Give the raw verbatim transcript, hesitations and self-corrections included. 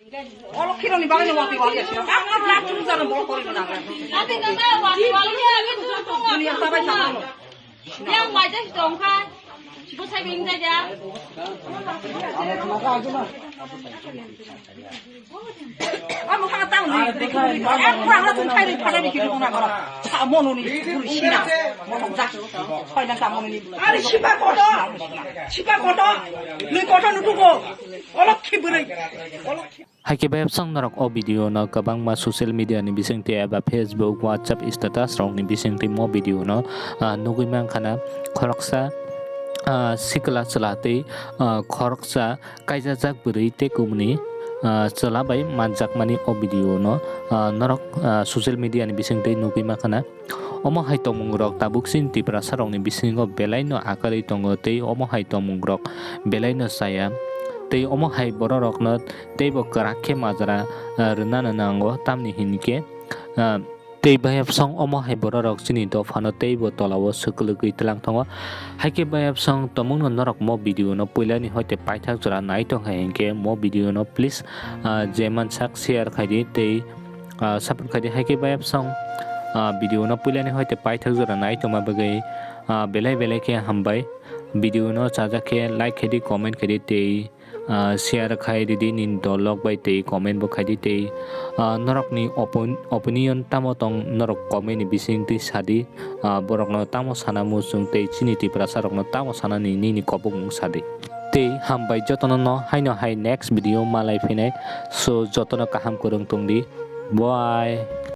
Olo khironi bagwi no wati wali asina. Ang ang lak chung jano bol kori na. Dunia sabai sama no. Yang wajah dong kai. Bosai bing jaja. Amo khana tang ni. Ang khana tung khai ri phada ri kiri kona kara. Sa mono ni sina. Mono jak. Khoi na sa mono ni. Ari sipa koto. Sipa koto. Ni koto nutuko. Olo khibri. Olo Haikhe bayapsong norok o video no kwbangma social media ni bisingtwi eba Facebook, WhatsApp status rok ni bisingtwi mo video no, ah, nugwi mankha na khoroksa, ah, sikla chwla tei, ah, khoroksa kaijajak bwrwi tei kumni, ah, chwla bai manjakmani o video no, ah, norok, ah, social media ni bisingtwi nugwi mankha na. Omo hai tongmung rok tabuk chini Tiprasa rokni bisingo belai no akwlwi tongo tei omo hai tongmung rok belai no chaya tei omo hai borok rokno teibo kwrak khe majra, ah, rwna no nango, tamni hinkhe, ah, tei bayapsong omo hai borok rok chini dophano teibo tolao swkwlwgwi tlang tongo. Haikhe bayapsong tongmungno norok mo video no puilani hoite paithak jora nai tongkha hinkhe mo video no please, ah, je mansak share khaidi tei ah, support khaidi. Haikhe bayapsong, ah, video no puilani hoite paithak jora nai tongma bagwi, ah, belai belai khe hambai. Video no chajak khe like khaidi, comment khaidi tei, ah, share khai ridi nini dolok bai tei comment bo khaidi tei, ah, norokni opin-, opinion tamo tong norok comment ni bisingtwi sadi, ah, borokno tamo sana muchung tei chini Tiprasa rokno tamo sanani nini kobokmung sadi. Tei hambai jotono no haino hai next video malai phinai. So jotono kaham kwrwng tongdi. Bye.